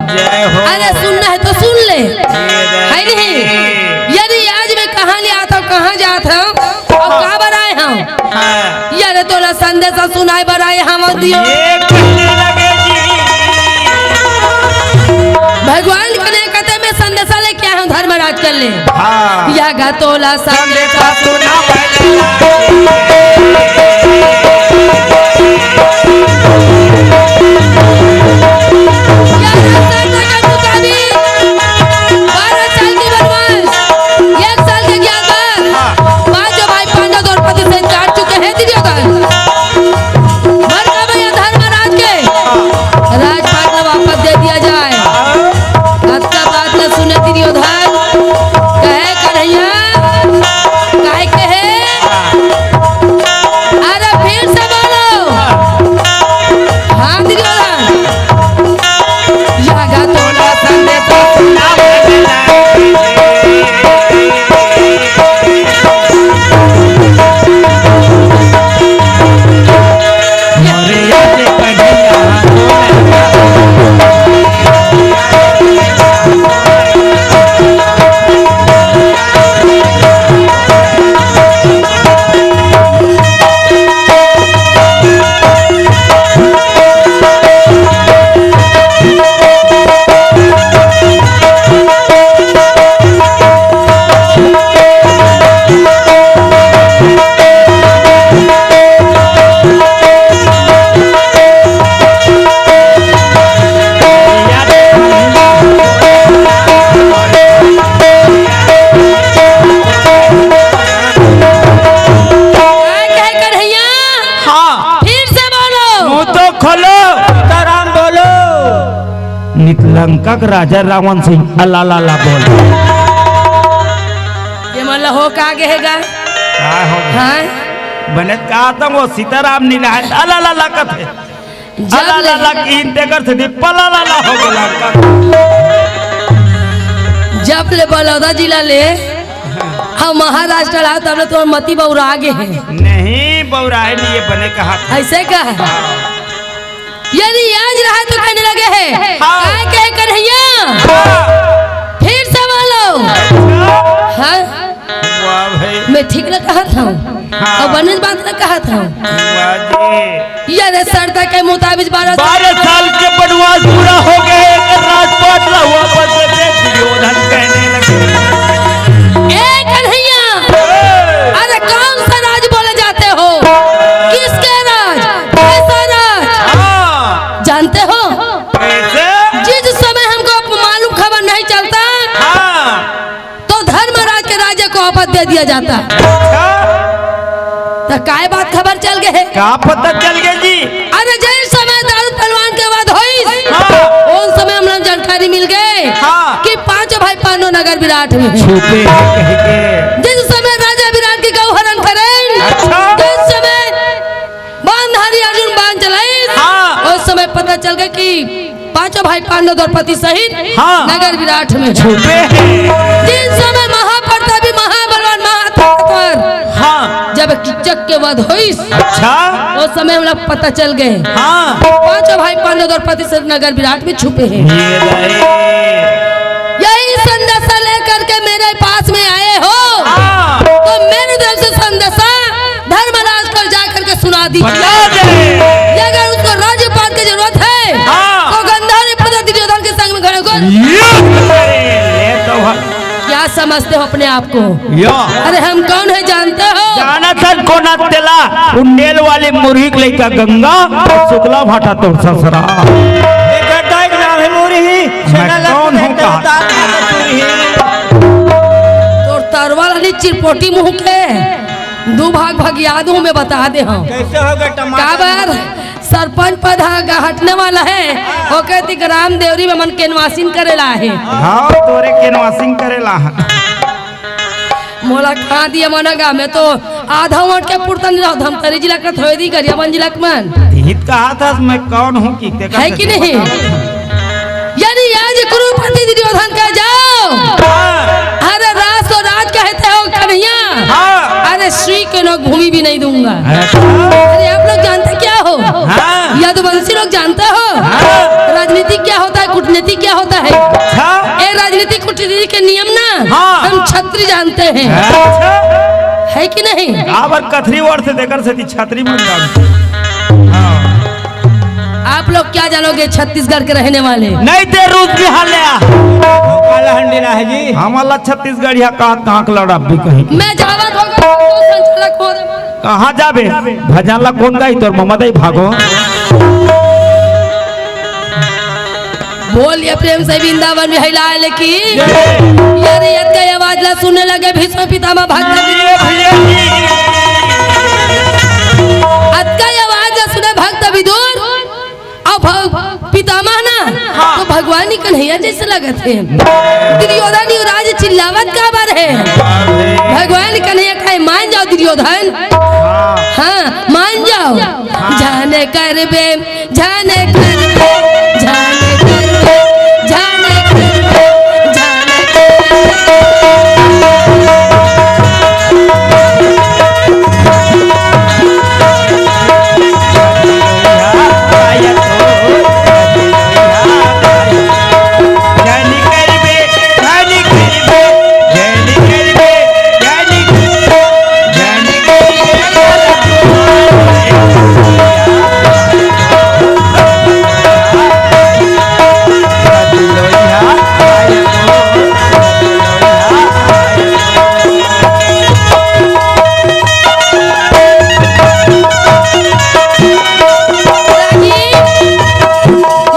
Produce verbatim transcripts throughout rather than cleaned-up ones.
जय हो। अरे सुनना है तो सुन ले। ये रे। है नहीं? यदि आज मैं कहाँ ले आता हूँ, कहाँ जात हूँ और हाँ। कहाँ बर आए हूँ? हाँ। यदि तोला संदेशा सुनाए बर आए हूँ दियो। ये कहने लगे जी। भगवान के ने कहते मैं संदेशा लेके आया हूँ धर्मराज कर ले। हाँ। या गा तोला संदेशा सुना। बारह साल की वनवास, एक साल के ज्ञानवास, पांचों भाई पांडव द्रौपदी से काट चुके हैं दुर्योधन। मर गए भैया धर्मराज के, राजपाट ला वापस दे दिया जाए। अतका बात ला सुने दुर्योधन, कहे कन्हैया, काय कहे? अरे फिर से बोलो। हाँ, दुर्योधन। या गा तोला संदेशा सुना। काय कहे कन्हैया? हाँ। फिर से बोलो। मुंह तो खोलो। सीताराम बोलो। नित लंका के राजा रावण से अलालाला बोल। ये मन ला हो का गे हे गा? का हो? हाँ? बने कहा था वो सीताराम नहीं रहा, अलालाला कथे। जब ले अलालाला की हिंदे कर से भी पलालाला हो गया। जब ले बलौदा जिला ले, हम महाराष्ट्र ला, तब ले तोर मती बौरा गे हे। नहीं, बौरा है नहीं, ये बने कहा था। ऐसे का? यदि आज रहा तो कहने लगे हे, हाँ। काय कहे कन्हैया? हाँ। फिर से बोलो। अच्छा। हाँ? वाह भाई। मैं ठीक ना कहा था? हाँ। और बने बात ना कहा था? वाह जी। यदि शर्त के मुताबिक बारह बारह साल के वनवास पूरा हो गए, राजपाट ला वापस दे दे, दुर्योधन कहने लगे। ए कन्हैया, ए। अरे कौन सा राज बोले जाते हो? किसके राज? कैसा राज? हाँ। जानते हो? कैसे? जिस समय हमको मालूम खबर नहीं चलता, हाँ। तो धर्मराज के राज्य को वापस दे दिया जाता। अच्छा। तो काय बात खबर चल गए हे? का पता चल गए जी? अरे जिस समय दाऊद पहलवान के वध होइस, हाँ। उन समय हमला जानकारी मिल गए हाँ। कि पांचों भाई पांडव नगर विराट में हे। छुपे हैं कह के। जिस समय राजा विराट की गौ हरण करें, अच्छा। जिस समय बाणधारी अर्जुन बाण चलाइस, हाँ। उस समय पता चल गए कि पांचों भाई पांडव द्रौपदी सहित हाँ। नगर विराट में छुपे हैं। जिस समय महाप्रतापी, महाबलवान, महाताकतवर हाँ। जब कीचक के वध होइस, अच्छा। उस समय हमला पता चल गए हाँ। पांचों भाई पांडव द्रौपदी सहित नगर विराट में छुपे हैं। ये रहे। यही संदेशा लेकर के मेरे पास में आए हो हाँ। तो मेरी तरफ से संदेशा धर्मराज को जा करके सुना दी। बता दे। ये अगर उसको राज्यपाट की जरूरत है, हाँ। तो गंधारी पुत्र दुर्योधन के संग में खड़े होकर ये ले तो ह- क्या समझते हो अपने आप को? या। अरे हम कौन है जानते हो? जाना था कोना तेला, उंडेल वाली मुरही के लइका गंगा, शुक्ला भाटा तोर ससुरा। ये गद्दा एक नाम है मुरही, मैं सेना लग कौन हूँ कहता? तोर तरवाल अली चिरपोटी मुंह के। दू भाग भगिया दूं, मैं बता दे हूं। कैसे होगा टमाटर? काबर सरपंच पद ह हटने वाला है, ओके ती ग्राम देवरी में मन केनवासिंग करेला है। हाँ, तोरे केनवासिंग करेला है। मोला कहा दिया मनगा, मैं तो आधा वोट के पुरता नहीं रहा, धमतरी जिला का थोड़ी दी गरियाबंद जिला के मन। हित कहा था मैं कौन हूँ कि है कि नहीं? यानी आज कुरुपति दुर्योधन कह जाओ, हाँ। अरे राज तो राज कहते हो कन्हैया, हाँ। अरे श्री के लोग भूमि भी नहीं दूंगा। अच्छा। अरे आप लोग जानते क्या हो? हाँ। यदुवंशी लोग जानते हो? हाँ। राजनीति क्या होता है? कूटनीति राजनीति क्या होता है? अच्छा। ए राजनीतिक कुटनीति के नियम ना, हाँ। हम छत्री जानते हैं। अच्छा। है कि नहीं? काबर कथरी वर्ड से देकर से छत्री मन जान। हाँ। आप लोग क्या जानोगे, छत्तीसगढ़ के रहने वाले? नहीं ते रूस बिहार ले आ। काला हंडी ना है जी। हमला छत्तीसगढ़िया कहाँ, कहाँ के लड़ा भी कहीं। मैं जावत होगा, तो संचालक हो रे। कहाँ जाबे? भजन ला कोन गाई? तोर ममा दाई भागो। बोलिए प्रेम से वृंदावन बिहारी लाल की। यार, अतका आवाज ला सुनने लगे भीष्म पितामह भक्त विदुर। अतका आवाज ला सुने भक्त विदुर। अब भ-, पितामह ना, हाँ। तो भगवान ही कन्हैया जैसे लगत हे। दुर्योधन युवराज चिल्लावत काबर हे? भगवान कन्हैया कहे, "मान जाओ दुर्योधन।" हाँ। हाँ, मान जाओ। हाँ। जाने करबे, जाने करबे, जाने करबे, जाने करबे, जाने करबे।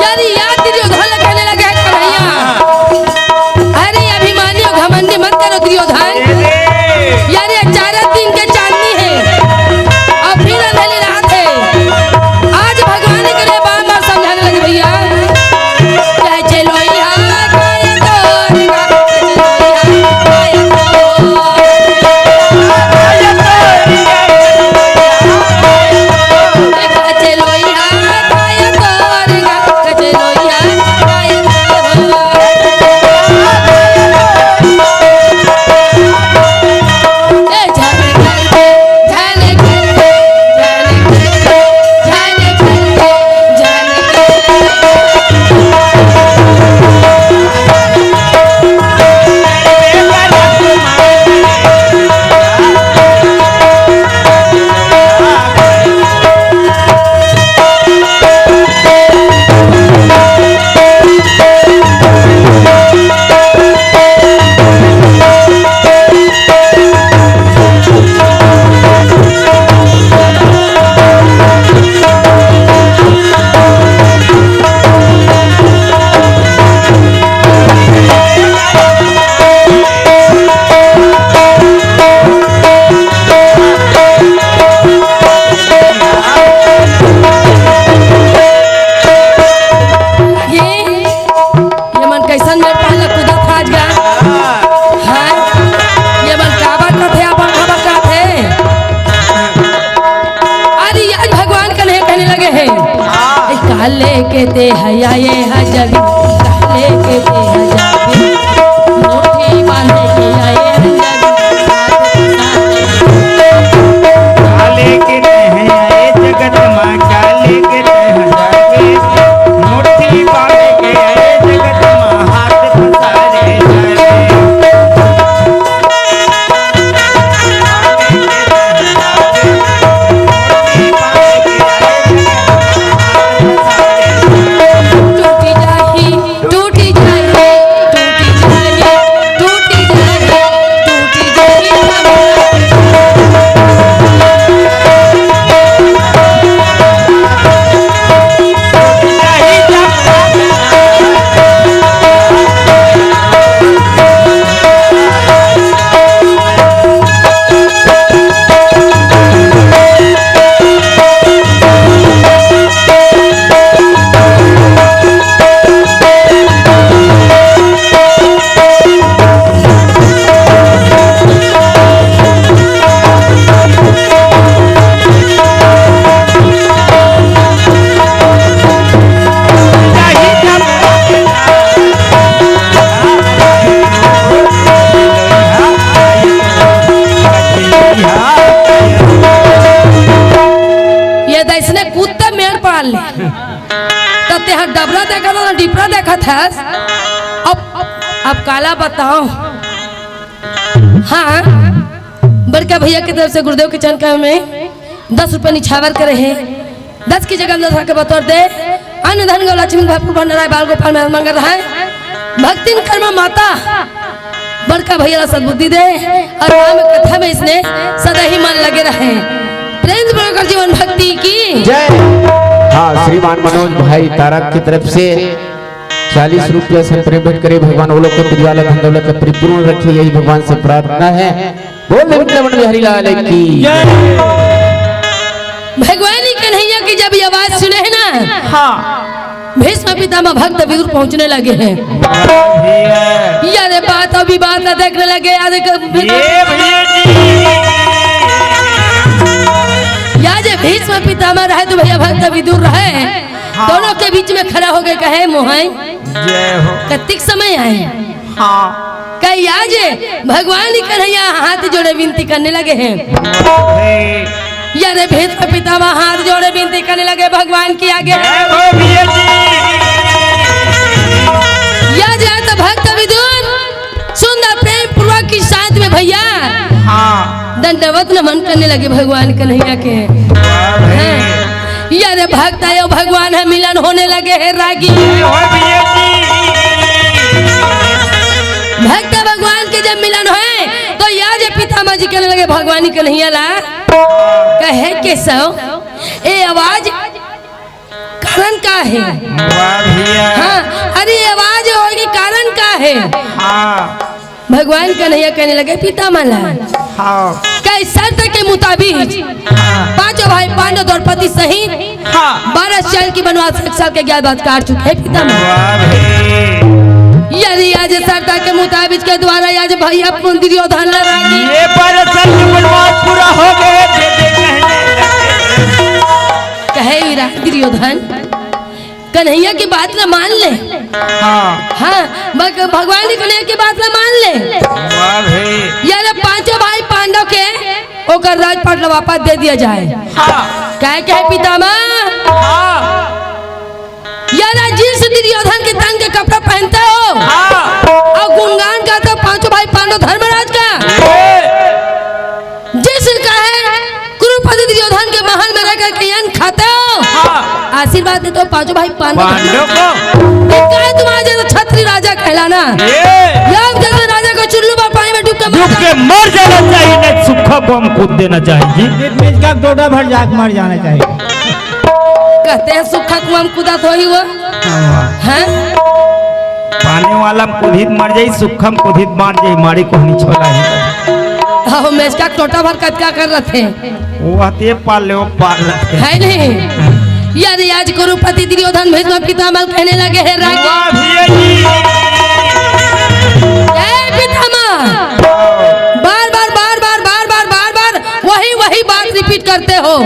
यार, यार, दुर्योधन कहने लगे, "कन्हैया, अरे अभिमानी और घमंडी मत करो दुर्योधन।" यार, ये चार दिन के चांदनी है और फिर अंधेरी रात है। आज भगवान के लिए बार-बार समझाने लगे, भैया, ये, ये मन कैसन मेर पाला कूदत आज गा? हाँ, ये मन काबर करथे, अपन काबर करथे? अरे, आज भगवान कन्हैया कहने लगे हैं, "काले के ते हया ये ह जग, काले के ते ह जग, मुट्ठी बांधे के आए ह जग।" काले के ते हया ये जगत मा, काले के ते ह जग, मुट्ठी बांधे के आए जगत मा, हाथ पसारे जावे। ये दइसने कुत्ता मेड़ पाल ले। त तेहा डबरा देखा था ना, टिपरा देखत हस। अब, अब काला बताओ। हाँ, बड़का भैया की तरफ से गुरुदेव के चरण कमल में दस रुपया निछावर करे हे। दस की जगह दस आके बतौर दे। अन्न धन गौ लक्ष्मी भरपूर भंडारा बाल गोपाल में मंगल रहे। भक्तिन कर्मा माता बड़का भैया ला सद्बुद्धि दे और राम कथा में इसने सदा ही मन लगे रहे। प्रेम से बोलो कर जीवन भक्ति की। जय। हाँ, श्रीमान मनोज भाई तारक की तरफ से चालीस रुपया से प्रेम भेंट करे। भगवान वो लोग को त्रिवाला धन दौलत का परिपूर्ण रखे, यही भगवान से प्रार्थना है। बोल वृंदावन बिहारी लाल की। जय। भगवान ही कन्हैया की जब ये आवाज सुने है ना, हाँ। भीष्म पितामह भक्त विदुर पहुंचने लगे हैं। वाह भैया। यारे बात अभी बात ना देखने लगे, यारे क-, ये भैया जी। या जे भीष्म पितामह रहे तो भैया भक्त विदुर रहे, हाँ। दोनों के बीच में खड़ा हो गए, कहे मोहन जय हो। कतिक समय आए। हाँ। कहे आज भगवान ही कन्हैया हाथ जोड़े विनती करने लगे हैं। वाह भाई। यारे भीष्म पितामह हाथ जोड़े विनती करने लगे भगवान के आगे। जय हो भैया जी। या जाए तो भक्त विदुर सुंदर प्रेम पूर्वक की साथ में भैया हाँ। दंडवत नमन करने लगे भगवान कन्हैया के। वाह भाई। हाँ। यारे भक्त आयो भगवान है मिलन होने लगे है रागी। जय हो भैया जी। भक्त भगवान के जब मिलन होए तो या जे पितामह जी कहने लगे भगवान ही कन्हैया ला कहे केशव, ए आवाज कारण का है? वाह भैया। हाँ, अरे ये आवाज होगी कारण का है? हाँ। भगवान कन्हैया कहने लगे पितामह ला। हाँ। कई शर्त के मुताबिक हाँ। पांचों भाई पांडव द्रौपदी सहित हाँ। बारह साल की वनवास एक साल के ज्ञात बात काट चुके हैं पितामह। वाह भाई। यदि आज शर्त के मुताबिक के द्वारा आज भाई अपन दुर्योधन लड़ाएंगे। ये बारह साल की वनवास पूरा हो गए। कहे वीरा दुर्योधन, कन्हैया की बात ला मान ले। हाँ। हाँ, भग-, भगवान ने कन्हैया की बात ला मान ले। वाह भाई। यार, पांचों भाई पांडव के ओकर राजपाट ला वापस दे दिया जाए। हाँ। क्या कहे पितामह? हाँ। यार, जिस दुर्योधन के तन के कपड़ा पहनते हो हाँ। और गुणगान गाते हो पांचों भाई पांडव धर्मराज का, ये। जिस कहे कुरुपति दुर्योधन के महल में रह करके अन्न खाते हो, हाँ। आशीर्वाद देते हो पांचों भाई पांडव। पांडव को। ये कहे तुम्हारा जैसा छत्री राजा कहलाना। ये। या जैसे राजा को चुल्लू पर पानी में डूब के मर डूब जाना। के मर जाना चाहिए, नहीं सूखा को हम कूद देना चाहिए जी। बीच बीच का डोडा भर जाके मर जाना चाहिए। कहते हैं सूखा कुआं में कूदा तो ही वो। हाँ। हैं? पानी वाला में कूदित मर जाई, सूखा में कूदित मर जाई, मारी कोहनी छोला ही। हाँ, मेचका टोटा भर कतका कर रहे थे। वो हते पाल ले, वो पाल ले। है नहीं? यार, आज कुरुपति दुर्योधन भीष्म पितामह कहने लगे हैं, राजा। वाह भैया जी। ए पितामह, बार बार, बार बार, बार बार, बार बार वही, वही बात रिपीट करते हो।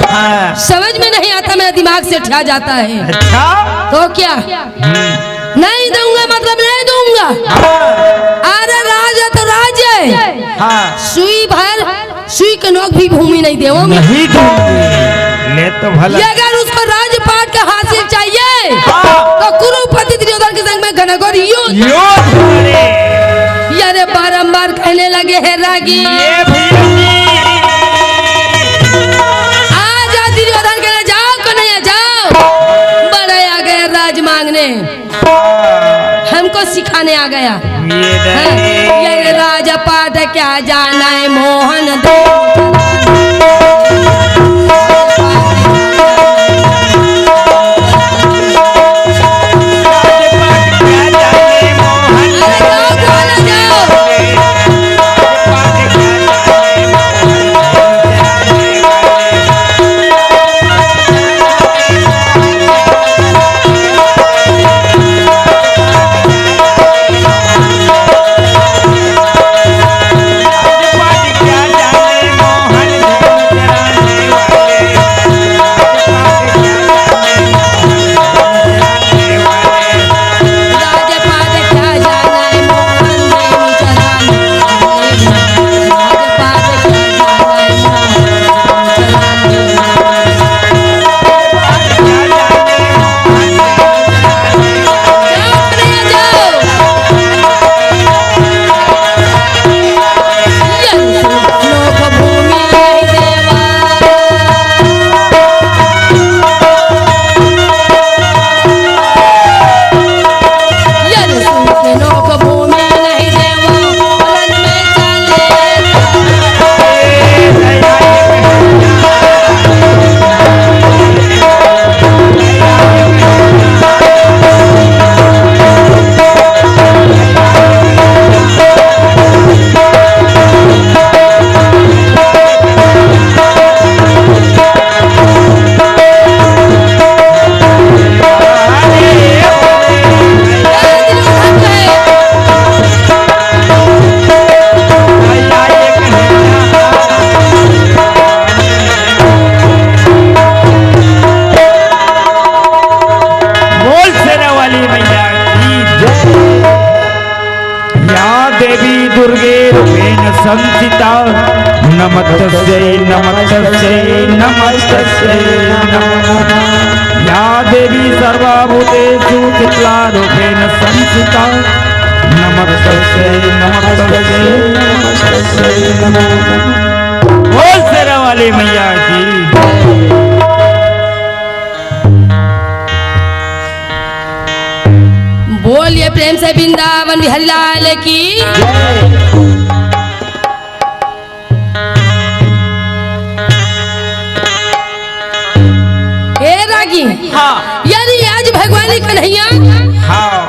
हाँ। समझ में नहीं आता, मेरा दिमाग से ठा जाता है। अच्छा। तो क्या? हम्म। नहीं दूंगा, मतलब नहीं दूंगा। हाँ। अरे राज है तो राज है। हाँ। सुई भर सुई के नोक भी भूमि नहीं देवोगे। नहीं दूंगी। ले तो भला। ये अगर उसको राजपाट का हासिल चाहिए, हाँ। तो कुरुपति दुर्योधन के संग में घनघोर युद्ध। युद्ध करे। ये अरे बारंबार कहने लगे हैं रागी। ये भैया जी। आ जा दुर्योधन के लिए, जाओ कन्हैया जाओ। बड़े आ गए राज मांगने। हमको सिखाने आ गया। ये हाँ, दे। ये राजपाट क्या जाना है मोहन दे। देवी दुर्गे रूपेण संस्थिता, नमस्तस्यै, नमस्तस्यै, नमस्तस्यै नमो नमः। या देवी सर्वभूतेषु शीतला रूपेण संस्थिता, नमस्तस्यै, नमस्तस्यै, नमस्तस्यै नमो नमः। बोल शेरा वाली मैया की। बोलिए प्रेम से वृंदावन बिहारी लाल की। ए रागी, हाँ। यानी आज भगवान कन्हैया हाँ।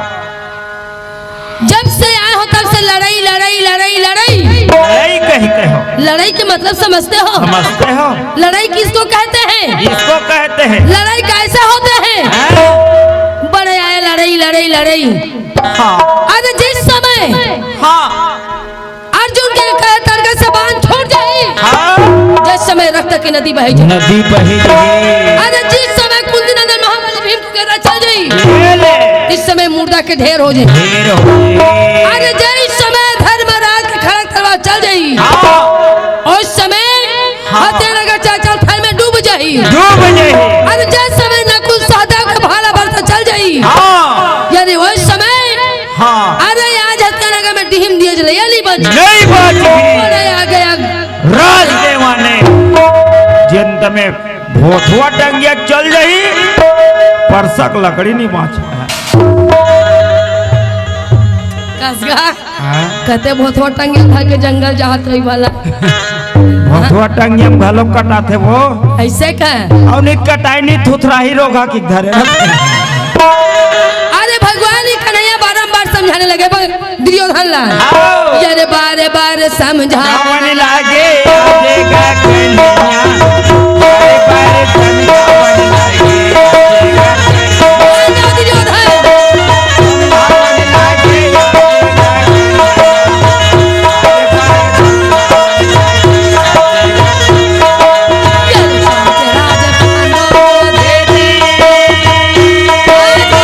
जब से आए हो तब से लड़ाई, लड़ाई, लड़ाई, लड़ाई। लड़ाई कही कहो। लड़ाई के मतलब समझते हो? समझते हो? लड़ाई किसको कहते हैं? इसको कहते हैं। लड़ाई कैसे होते हैं? हैं? बड़े आए लड़ाई, लड़ाई, लड़ाई। हाँ। अरे जिस समय हाँ। अर्जुन के कहे तड़के से बाण छूट जाई। हाँ। जिस समय रक्त की नदी बहे जाई। नदी बहे जाई। अरे जिस समय कुंती नंदन महाबली भीम के चल जाई। ये ले। इस समय मुर्दा के ढेर हो जाई। ढेर हो जाई। अरे जिस समय धर्मराज के खड़ग तलवार चल जाई। हाँ। उस समय हाँ। हत्या नगर चाचल थल में डूब जाई। डूब जाई। अरे जिस समय नकुल सहदेव के भाला बरसा चल जाई। हाँ। यानी उस समय हाँ। अरे आज हत्या नगर में डीहिम दिए जले, ये नहीं बच। नहीं बच। अरे आ गया। राजदेवा ने जंत में भोथवा टंगिया चल जाई, परसक लकड़ी नहीं बाँचे। कसगा। हाँ? कहते भोथवा टंगिया धर के जंगल जात रही वाला। भोथवा टंगिया में घलो कटाथे वो। ऐसे का? और नहीं कटाई नहीं थुथराही रोगा की धरे। अरे भगवान ही कन्हैया बारंबार समझाने लगे, दुर्योधन ला। आओ। यारे बारे बारे समझा। सावन लागे, आवेगा कन्हैया। बारे बारे समझावन लागे, आवेगा कन्हैया। दुर्योधन। सावन लागे, आवेगा कन्हैया। बारे बारे समझावन लागे, आवेगा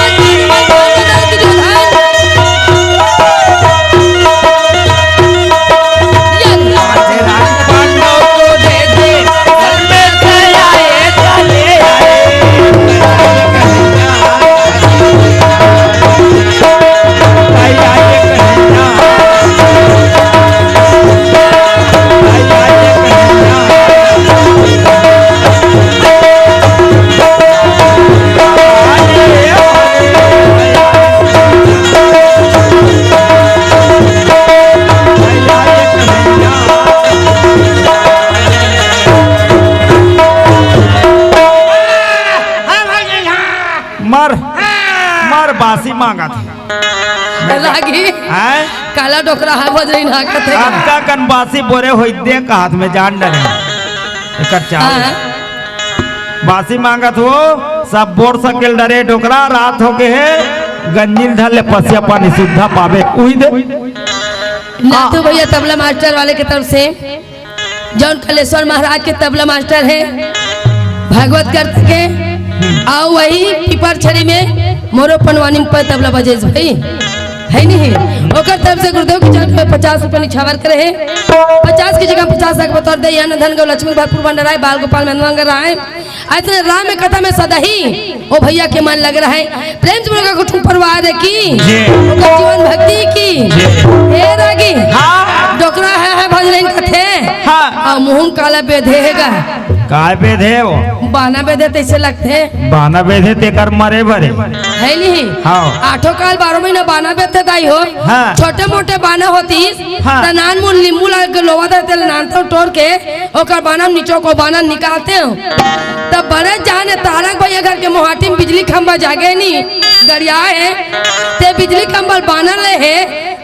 कन्हैया। मर, मर बासी मांगत हे। लागी। हैं? काला डोकरा हा बजरी ना कथे। अतका कन बासी बोरे होई दे का हाथ में जान डरे। एकर चाल। हाँ। बासी मांगत हो, सब बोर सकेल डरे डोकरा, रात हो के हे, गंजिल धर ले पसिया पानी सुद्धा पावे, उही दे। नाथू भैया तबला मास्टर वाले के तरफ से जौन कलेश्वर महाराज के तबला मास्टर हे, भागवत करत के, अउ वही पीपर छड़ी में मोरो पनवानी में तबला बजेस भाई, हे नहीं? ओकर तरफ से गुरुदेव के चरण में पचास रुपया निछावर करे हे, पचास की जगह पचास लाख बतौर दे, अन्न धन गौ लक्ष्मी भरपूर भंडाराय, बाल गोपाल में मंगर आए। ऐसे राम कथा में सदा ही ओ भैया के मन लग रहा है। प्रेम से बोलो कुटुंब परिवार की, जी। ओकर जीवन भक्ति की। जी। हे रागी, हाँ। डोकरा हे, हे भजन कथे। हाँ। अउ मुँह काला बेधे हे गा। काय बेधे वो? बाना बेधे तैसे लगथे। बाना बेधे तेकर मरे बरे। हे नहीं? हाँ। आठों काल बारह महीना बाना बेधे दाई हो। हाँ। छोटे मोटे बाना होतिस, हाँ। त नान मुन लींबू ला के लोवा दे तेल नान तो टोर के ओकर बाना निचोक ओ बाना निकालते हो। तब बड़े जाने तारक भैया घर के मोहाटी में बिजली खंभा जागे नी, गड़िया हे, ते बिजली खंभा बाना ले हे,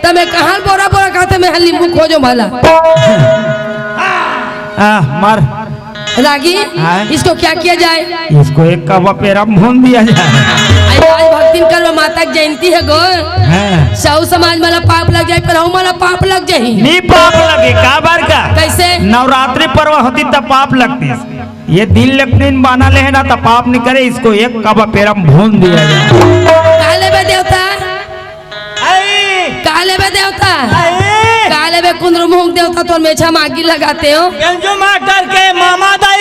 तब मैं कहाँ बोरा बोरा कहते मैं लींबू खोजो भला। आह, मार। रागी, हाँ? इसको क्या किया जाए? इसको एक कवा पेरा में भून दिया जाए। अरे आज भक्तिन कर माता की जयंती हे गो। हाँ। साहू समाज मला पाप लग जाए, पर हम मला पाप लग जाही। नहीं पाप लगे, काबर का? कैसे? नवरात्रि पर्व होती तब पाप लगती। ये दिन लग दिन बाना ले हे ना, तब पाप नहीं करे, इसको एक कवा पेरा में भून दिया जाए। का लेबे देवता? आई। का लेबे देवता? आई। अबे कुंदरू मुंह देवता तोर मेछा म आगी लगातेंव। बेंजू मास्टर के मामा दाई।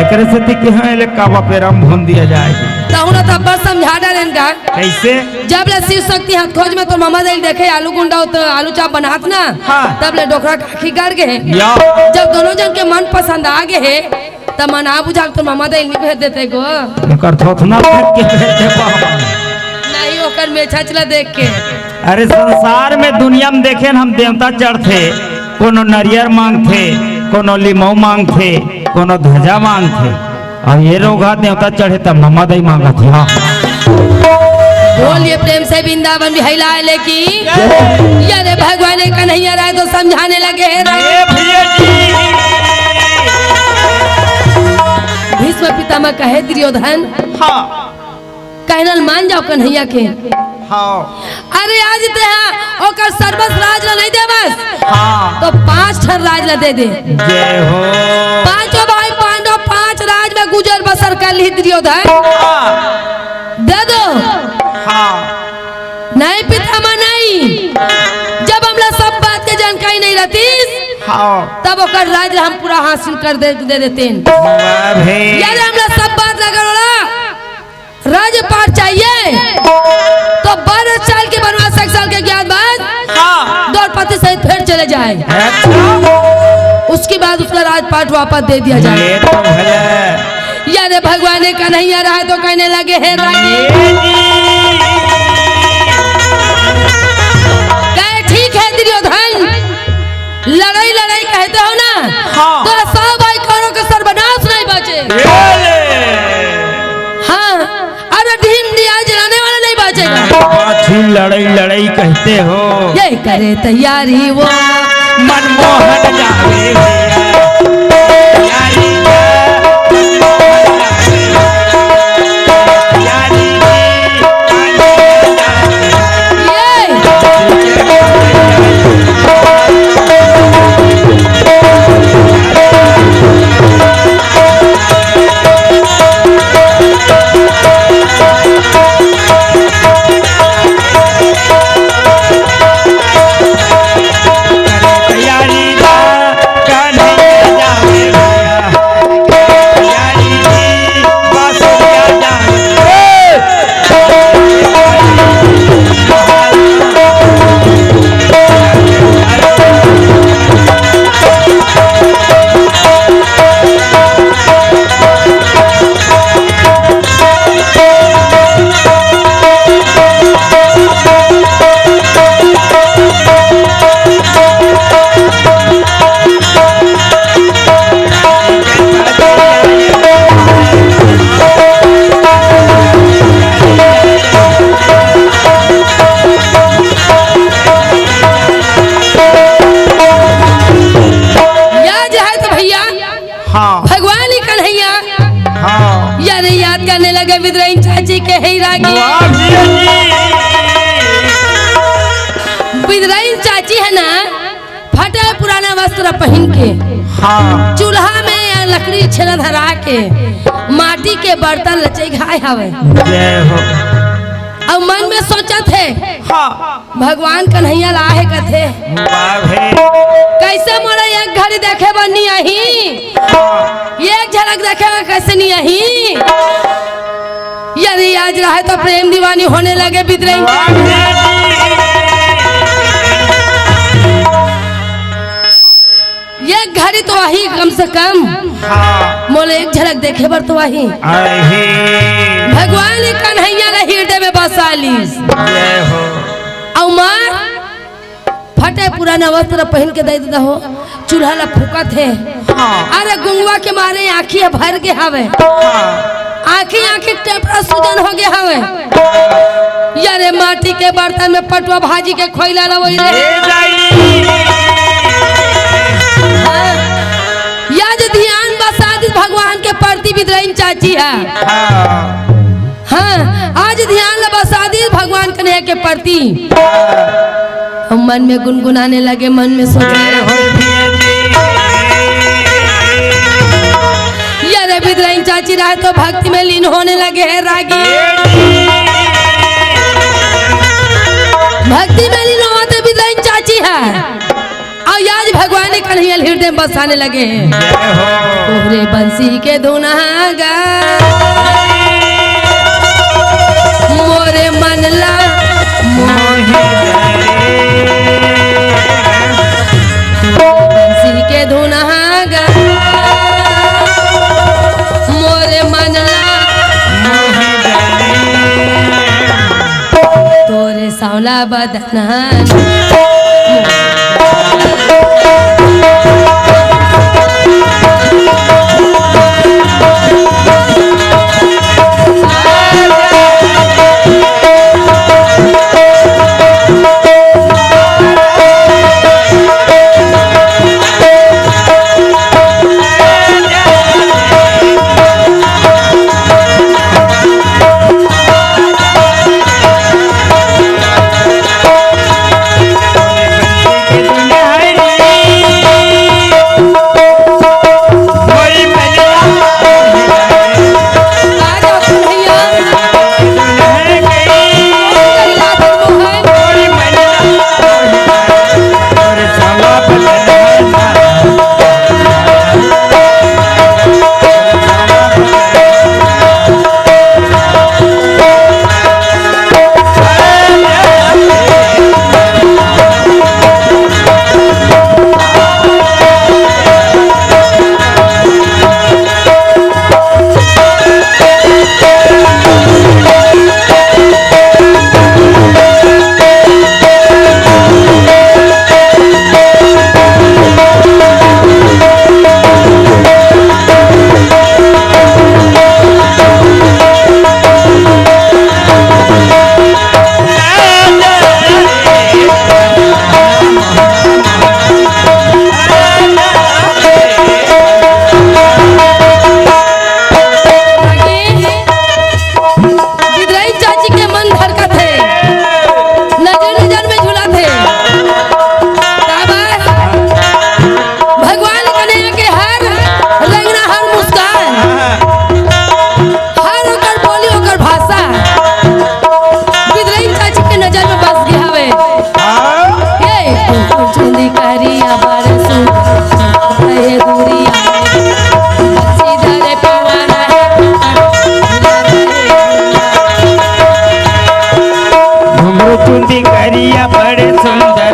एकरे सेती कि हाँ, एले कावा पेरा म भून दिया जाए। तहु न तब बस समझा डारेन का। कैसे? जब ले शिव शक्ति हाथ खोज में तोर मामा दाई देखे आलू गुंडा होत, आलू चाप बनात ना, हाँ। तब ले डोकरा का आँखी गड़ गे हे। या। जब दोनों जन के मन पसंद आ गे हे, त मना बुझाल तोर मामा दाई नी भेज देते गो। ओकर थोथना देख के भेज दे बाबा। नहीं, ओकर मेछा चला देख के। अरे, संसार में, दुनिया में देखे न हम देवता चढ़थे, कोनो नरियर मांगथे, कोनो लिमऊ मांगथे, कोनो ध्वजा मांगथे। अउ ये रोगहा देवता चढ़े त मामा दाई मांगत हे। हाँ। बोलिए प्रेम से वृंदावन बिहारी लाल की। या रे भगवान कन्हैया राय तो समझाने लगे हे रे। ए भैया जी। भीष्म पितामह कहे दुर्योधन, हाँ। कहना ल मान जाव कन्हैया के। हाँ। अरे आज तेहा ओकर सर्वस राज ला नहीं देवस, हाँ। तो पांच ठन राज ला दे दे। जय हो। पांचों भाई पांडव पांच राज में गुजर बसर कर लिही दुर्योधन। हाँ। दे दो। हाँ। नहीं पितामह नहीं, जब हमला सब बात के जानकारी नहीं रहतीस, हाँ। तब ओकर राज ला हम पूरा हासिल कर दे, दे देतेन। वाह भाई। यार हमला सब बात लगा रोड़ा। राजपाट चाहिए तो बारह साल के वनवास, एक साल के अज्ञातवास, हाँ। द्रौपदी सहित फिर चले जाए। अच्छा। उसके बाद उसका राजपाट वापस दे दिया जाए। ये तो भले। यारे भगवान कन्हैया रहा तो कहने लगे, "हे रानी।" ये जी। कहे, "ठीक है दुर्योधन, लड़ाई लड़ाई कहते हो ना, हाँ। तो सौ भाई कौरव के सर्वनाश नहीं बचे।" ये ले। हाँ, अरे ढीम दिया जलाने वाला नहीं बचेगा। पाछी लड़ई लड़ई कहते हो। ये करे तैयारी वो। मनमोहन जावे भैया। तैयारी कर। मनमोहन जावे। तैयारी कर। ये। याद है तो भैया, हाँ। भगवान ही कन्हैया। हाँ। यारे याद करने लगे बिदरइन चाची के, हे रागी। वाह भैया जी। बिदरइन चाची है ना, फटे पुराना वस्त्र पहन के, हाँ। चूल्हा में या लकड़ी छेना धरा के, माटी के बर्तन लचई घाय हवे। जय हो। अउ मन में सोचत हे, हाँ। भगवान कन्हैया ला हे कथे, वाह भे। कैसे मोला एक घड़ी देखे बर नी आही? हाँ। एक झलक देखे बर कैसे नी आही? यदि आज रहे तो प्रेम दीवानी होने लगे बिदरई। वाह भे। एक घड़ी तो आही कम से कम। हाँ। मोला एक झलक देखे बर तो आही। आही। भगवान कन्हैया ला हृदय में बसा लीस। जय हो। अउ माँ फटे पुराना वस्त्र पहन के दे देता हो, चूल्हा ला फूकत हे। हाँ। अरे गुंगवा के मारे आँखी ह भर गे हवे। हाँ। आँखी, आँखी टेपरा सूजन हो गे हवे। यारे माटी के बर्तन में पटुआ भाजी के खोइला ला वही रे। ए दाई। हाँ। या जे ध्यान बसा दिस भगवान के परती बिदरइन चाची है। हाँ। हाँ, आज ध्यान ला बसा दिस भगवान कन्हैया के परती। हम मन में गुनगुनाने लगे, मन में सोचे। जय हो भैया जी। यारे बिदरइन चाची रहे तो भक्ति में लीन होने लगे हे रागी। भक्ति में लीन होते बिदरइन चाची अउ आज भगवान कन्हैया ल हृदय में बसाने लगे हे। तोरे बंसी के धुन ह गा, मोरे मन ला मोही। तोरे बंसी के धुन ह गा, मोरे मन ला मोही। तोरे सांवला बदन बिदरई चाची के मन धड़कत हे, नजर नजर में झुलत हे। काबर? भगवान कन्हैया के हर रंगना, हर मुस्कान, हर ओकर बोली, ओकर भाषा बिदरई चाची के नजर में बस गे हवे। ए, चुंदी करिया बड़ सुंदर, रहे दूरिया में, सीधा रे पवाना है। घुंघरू चुंदी करिया बड़ सुंदर,